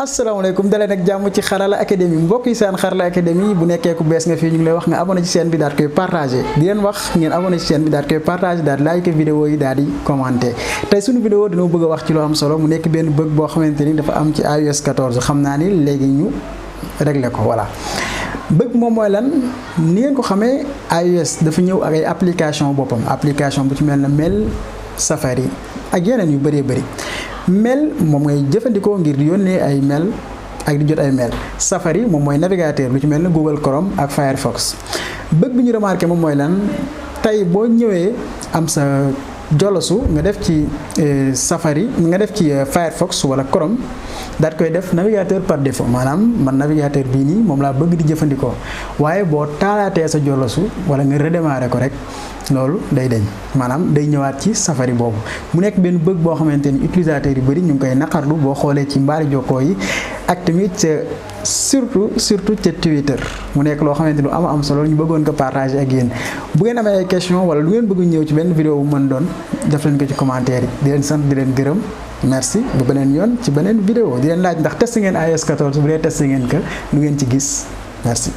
asalaamaaleykum dalee nag jàmm ci Xarala Academy mbokk yi seen Xarala Academy bu nekkee ku bees nga fii ñu ngi lay wax nga abonné ci chaîne bi daal koy partagé di leen wax ngeen abonné ci chaîne bi daal koy partagé daal like vidéo yi daal di commenté tey suñu vidéo dañoo bëgg a wax ci lu am solo mu nekk benn bëgg boo xamante ni dafa am ci iOS 14 xam naa ni léegi ñu réglé ko voilà. bëgg moom mooy lan ni ngeen ko xamee iOS dafa ñëw ak ay application boppam application bu ci mel na Mail Safari ak yeneen yu bëree bëri Mail moom ngay jëfandikoo ngir di yónnee ay mail ak di jot ay mail Safari moom mooy navigateur lu ci mel ne Google Chrome ak Firefox bëgg bi ñu remarqué moom mooy lan tey boo ñëwee am sa jolosu nga def ci Safari nga def ci Firefox wala Chrome daat koy def navigateur par défaut maanaam man navigateur bii nii moom laa bëgg di jëfandikoo waaye boo taalaatee sa jolosu wala nga redémarrer ko rek loolu day deñ maanaam day ñëwaat ci Safari boobu mu nekk benn bëgg boo xamante ni utilisateurs yu bëri ñu ngi koy naqarlu boo xoolee ci mbaari jokkoo yi ak tamit surtout ca Twitter mu nekk loo xamante ni lu am solo ñu bëggoon ko partager ak yéen bu ngeen amee ay question wala lu ngeen bëgg ñëw ci benn vidéo bu mën doon def leen ko ci commentaire yi di leen sant di leen gërëm merci ba beneen yoon ci beneen vidéo di leen laaj ndax testé ngeen iOS 14 bu dee testé ngeen ko lu ngeen ci gis merci